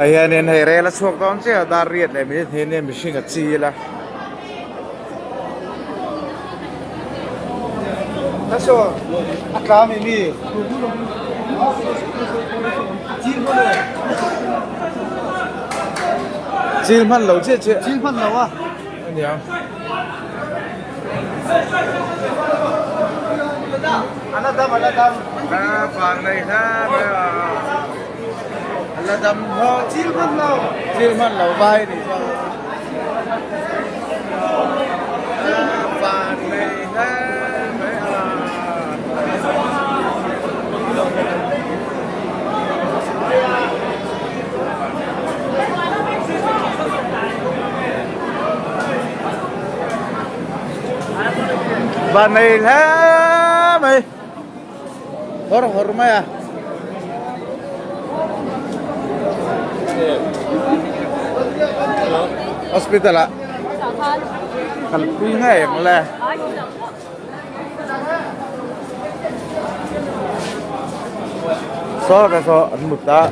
Ah hianin hei rel a chhuak dawn chiah a dar riat leh minute hnih nia mihring a chil a. Chil hman lo chiah chiah. Chil hman lo a. Ania. Ala dam ala dam. A vang nei hla mai a. Ala dam ho. Chil hman lo. Chil hman lo vai ni chuan. A vang nei hla mai a. Van nei hle mai hawr hawr mai a. Hospital ah kalpui ngei ang le. Saw ka saw an mut a.